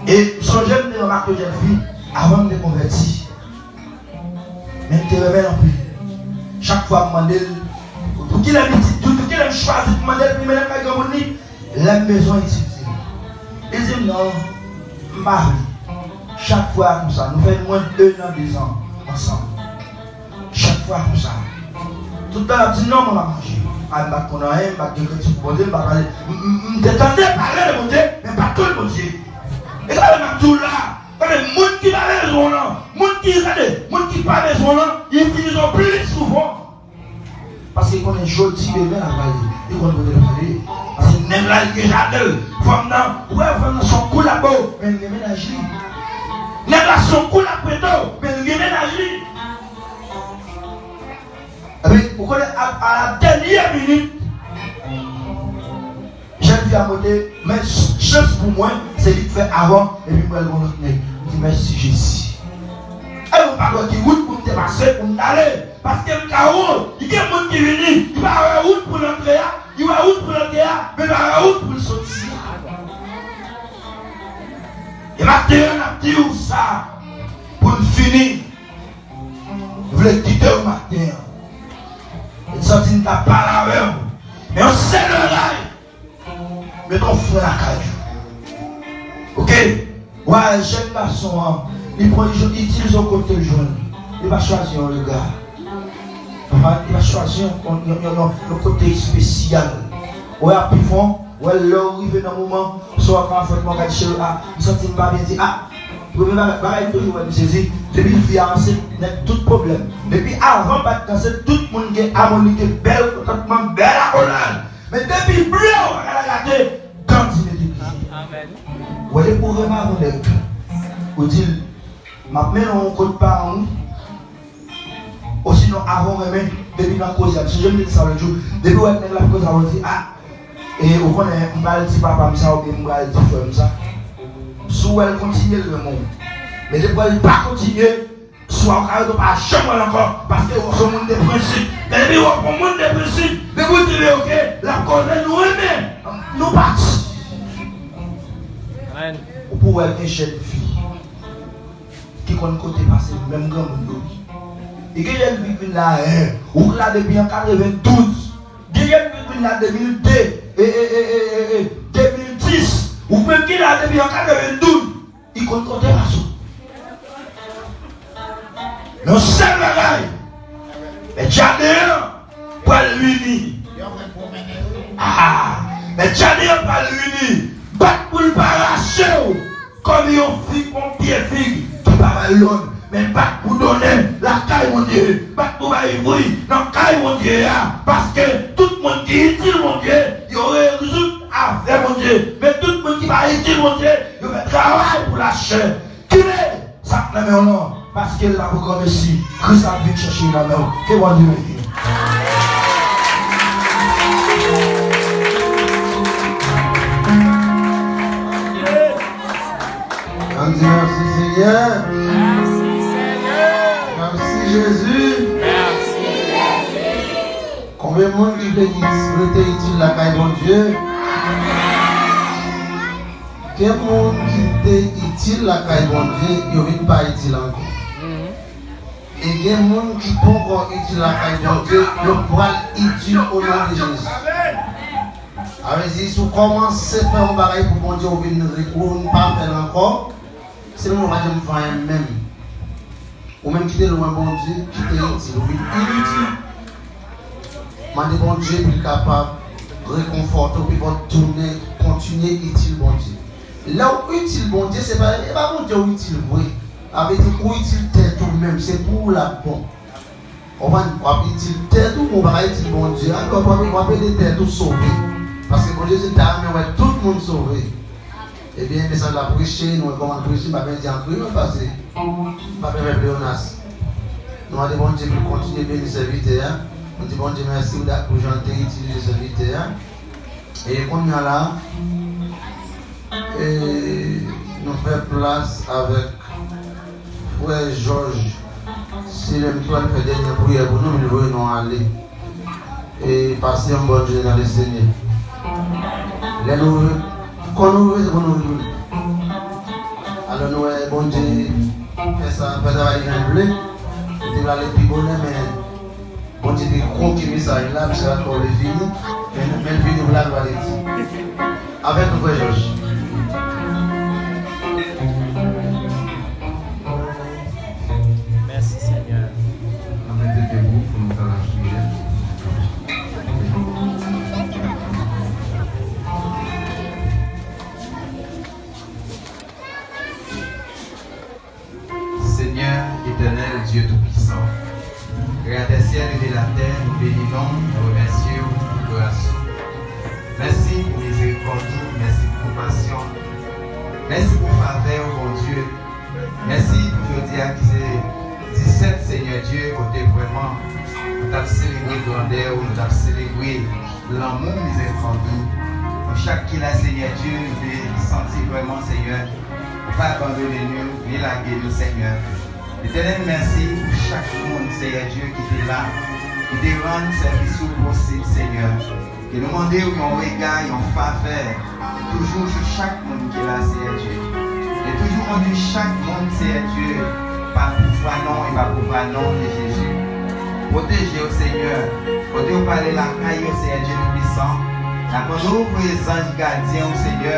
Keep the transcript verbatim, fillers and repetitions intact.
E m sonje m te remake yon jèn fi avan m te konvèti. Men m te renmen l anpil. Chak fwa m mande l, "Pou kilè pitit, pou kilè m chwazi pou mande l pou li mennen m kay granmoun li, lè m bezwen itilize l?" Li di m, "Non, m pa vle." Chak fwa konsa, nou fè mwens de un an, de zan ansanm. Chak fwa konsa. Tout tan l ap di, "Non, mwen pa manje." A, m pa t konn anyen, m pa t gen kredi pou Bondye, m pa t pale. M, m, m te tande pale de Bondye, men m pa t konn Bondye. E sa m ap di w la, tande, moun ki pa bezwen w lan, moun ki, tande, moun ki pa bezwen w lan, li itilize w plis souvan. Paske li konnen jodi, demen, l ap pale. Li konn kote l prale. Paske nèg la, li gen jaden l. Fanm nan, ou wè fanm nan se yon kou l ap ba w, men li gen mennaj li. Nèg la se yon kou l ap prete w, men li gen mennaj li. Epi, ou konnen, a, a la dènyè minit, jèn fi a monte, men ch-, chans pou mwen, se li k fè avan, epi m wè l gon lòt nèg. M di, "Mèsi, Jezi." E ou pa wè ki wout pou m te pase, pou m t ale. Paske m ka wè, gen moun ki vini, li pa wè wout pou l antre a, li wè wout pou l antre a, men li pa wè wout pou l soti a. E maten an, n ap di w sa, pou n fini. M vle kite w maten an. M santi m ta pale avè w. Men yon sèl bagay, met yon fren lakay ou. Oke? Wa, jèn gason an, li pran, li itilize yon kote l jwenn. Li pa chwazi yon rega. Papa, li pa chwazi yon, yon, yon, yon, yon kote espesyal. Ou wè, ap pi fon, ou wè, lè w rive nan moman, sa w ap fè, mwen gad cheri a, m santi m pa byen, di, a, premye bagay, bagay m toujou wè, m sezi, depi fi a ansent, nèt tout pwoblèm. Depi avan pa t ansent, tout moun gen amoni, gen bèl kontantman, bèl akolad. Men depi ble w pa ka gate, gad di mete pye. Amèn. Wè, depi w renmen avè yon nèg, ou di l, "M ap mennen w kot paran m wi." Osinon, avan w renmen, depi nan koze a, m sonje m te di sa lòt jou, depi w wè nèg la ap koze avè w, di, "A, e, ou konnen, m pral di papa m sa oubyen m pral di frè m sa." Si w wè l kontinye, l renmen w. Men depi w wè l pa kontinye, swa ou ka rete w pa janm wè l ankò, paske w se yon moun de prensip. Men depi w ap yon moun de prensip, depi w di, "Men oke, l ap koze, nou renmen, nou pati." Amèn. Ou pou wè gen jèn fi ki konn kote pase menm granmoun yo wi. E gen jèn fi k vin la, en, ou k la depi an katrevendouz. Gen jèn fi k vin la de mil de, e, e, de mil dis. Ou menm ki la depi an katrevendouz. Li konn kote pase w. Men yon sèl bagay, men jaden an pral vini. Ah, men jaden an pral vini. Bat pou l pa rache w kòm yon fig, yon pye fig ki pa bay lòn. Men bat pou donnen lakay Bondye. Bat pou bay fwi nan kay Bondye a. Paske tout moun ki itil Bondye, yo rezoud afè Bondye. Men tout moun ki pa itil Bondye, yo fè travay pou lachè. Kite sa k nan men w lan, paske l la pou granmesi. Kris ap vin chèche l nan men w. Ke Bondye beni w. Ann di, "Mèsi, Senyè." Mèsi, Jezi. Konbyen moun ki vle it-, rete itil lakay Bondye? Gen moun ki te itil lakay Bondye, yo vin pa itil ankò. E gen moun ki poko itil lakay Bondye, yo pral itil o non de Jezi. Sa vle di, si w kòmanse fè yon bagay pou Bondye, ou vin re-, ou vin pa fè l ankò, se menm ou pa janm fè anyen menm. Ou menm ki te lwen Bondye, ki te itil, ou vin initil. Mande Bondye pou l kapab rekonfòte w, pou w tounen, kontinye itil Bondye. Lè w itil Bondye, se pa, e pa Bondye w itil vre. Sa vle di ou itil tèt ou menm, se pou ou l ap bon. Konprann? W ap itil tèt ou, men w pa ka itil Bondye. Alò, w ap, w ap ede tèt ou sove. Paske Bondye di l ta renmen wè tout moun sove. Ebyen, mesaj la preche, nou wè kòman l preche, m pa byen di an kreyòl, paske m pa byen fè pleyonas. Nou mande Bondye pou l kontinye beni sèvitè a. Nou di Bondye mèsi pou dat, pou jan l te itilize sèvitè a. E kounye a la, e, nou fè plas avèk Frè Jòj, se lè m pral fè dènye priyè pou nou, men l voye nou ale. E pase yon bòn jounen nan Lesenyè. Lè nou, kon nou vle, se pou nou vle. Nou wè Bondye fè sa, fè travay li jan l vle. Li te pral ale pi bonè, men Bondye te kwoke mesaj la, mesaj la ankò vle fini. Men, men l vini pou laglwa de Dye. Avèk nou, frè Jòj. Mèsi, Senyè. Ann rete debout pou nou fè lapriyè. Senyè, Etènèl, Dye Toupisan, Kreyatè syèl e de latè, nou beni non w, nou remèsye w pou gras ou. Mèsi pou mizerikòd ou, mèsi pou konpasyon w, mèsi pou favè w, Bondye. Mèsi pou jodi a ki se disèt, Senyè Dye, kote vrèman nou t ap selebre grandè w, nou t ap selebre lanmou, mizerikòd ou. Nou chak ki la, Senyè Dye, nou te santi vrèman, Senyè, ou pa abandone nou, ni lage nou, Senyè. Etènèl, mèsi pou chak moun, Senyè Dye, ki te la, ki te rann sèvis ou posib, Senyè. Ke nou mande w yon rega, yon favè, toujou sou chak moun ki la, Senyè Dye. E toujou kondui chak moun, Senyè Dye, pa pouvwa non e pa pouvwa non de Jezi. Pwoteje yo, Senyè. Kote yo prale lakay yo, Senyè Dye Toupisan. N ap mande w voye zanj gadyen w, Senyè.